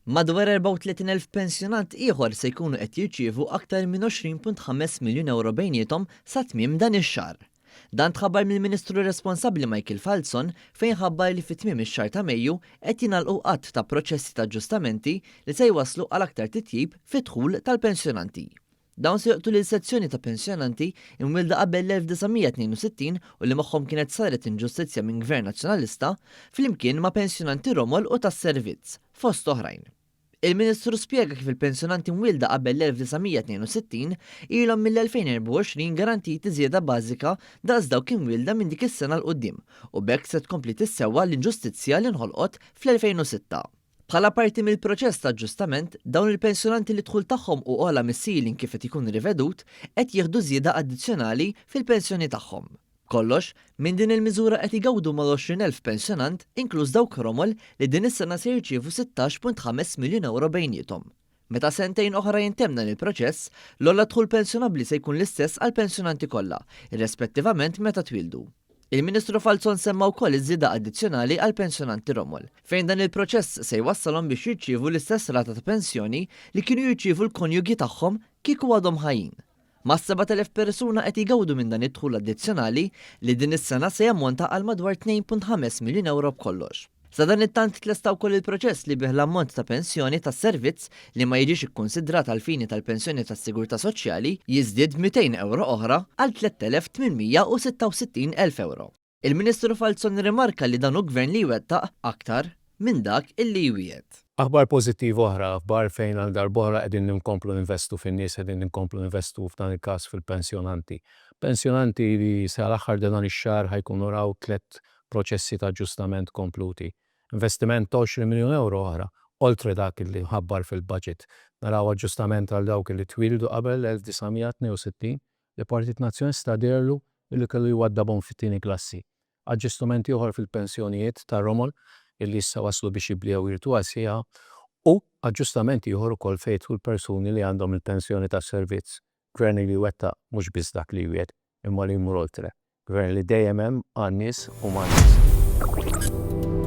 Madwar 34,000 pensjonant ieħor se jkunu qed jirċievu aktar minn 20.5 miljun ewro bejniethom sa tmiem dan ix-xahar. Dan tħabbar mill-Ministru responsabbli Michael Falzon fejn ħabbar li fi tmiem ix-xahar ta' Mejju qed jingħalqu għadd ta' proċessi ta' aġġustamenti li se jwasslu għal aktar titjib fid-dħul tal-pensjonanti. Dawn se jolqtu lil sezzjoni ta' pensjonanti imwielda qabel l-1962 u li magħhom kienet saret inġustizzja minn Gvern Nazzjonalista, flimkien ma' pensjonanti romol u tas-servizz, fost oħrajn. Il-Ministru spjega kif il-pensjonanti mwielda qabel l-1962 ilhom mill-2024 garantiti żieda bażika daqs dawk imwielda minn dik is-sena 'l quddiem u b'hekk se tkompli tissewwa l-inġustizzja li nħolqot fl-2006. Bħala parti mill-proċess ta' aġġustament, dawn il-pensjonanti li d-dħul tagħhom hu ogħla mis-ceiling kif qed ikun rivedut, qed jieħdu żieda addizzjonali fil-pensjoni tagħhom. B'kollox, minn din il-miżura qed igawdu mal-20,000 pensjonant, inkluż dawk romol li din is-sena se jirċievu 16.5 miljun ewro bejniethom. Meta sentejn oħra jintemm dan il-proċess, l-ogħla dħul pensjonabbli se jkun l-istess għall-pensjonanti kollha, irrespettivament meta twieldu. Il-Ministru Falzon semma wkoll iż-żieda addizzjonali għall-pensjonanti romol, fejn dan il-proċess se jwassalhom biex jirċievu l-istess rata ta' pensjoni li kienu jirċievu l-konjugi tagħhom kieku għadhom ħajjin. Mas-7,000 persuna qed jgawdu minn dan id-dħul addizzjonali li din is-sena se jammonta għal madwar 2.5 miljun ewro b'kollox. Sadanittant tlesta wkoll il-proċess li bih l-ammont ta' pensjoni tas-servizz li ma jiġix ikkunsidrat għall-fini tal-pensjoni tas-sigurtà soċjali jiżdied b'200 ewro oħra għal 3,866 elf ewro. Il-Ministru Falzon irrimarka li dan hu gvern li jwettaq aktar minn dak illi jwiegħed. Aħbar pożittiva oħra, aħbar fejn għal darb'oħra qegħdin inkomplu ninvestu fin-nies, qegħdin inkomplu ninvestu f'dan il-każ fil-pensjonanti. Pensjonanti li sal-aħħar ta' dan ix-xahar ħa jkunu raw tlett proċessi ta' aġġustament kompluti. Investiment ta' 20 miljun ewro oħra, oltre dak li mħabbar fil-budget. Naraw aġġustament għal dawk li twieldu qabel l-1962, li Partit Nazzjonalista deherlu li kellu jwaddabhom fit-tieni klassi. Aġġustumenti oħra fil-pensjonijiet tar-romol li issa waslu biex jibdew jirtuha sħiħa u aġġustament ieħor ukoll fejn jidħlu l-persuni li għandhom il-pensjoni tas-servizz. Gvern li jwettaq mhux biss dak li jwiegħed imma li jmur oltre. Gvern li dejjem hemm għan-nies u man-nies.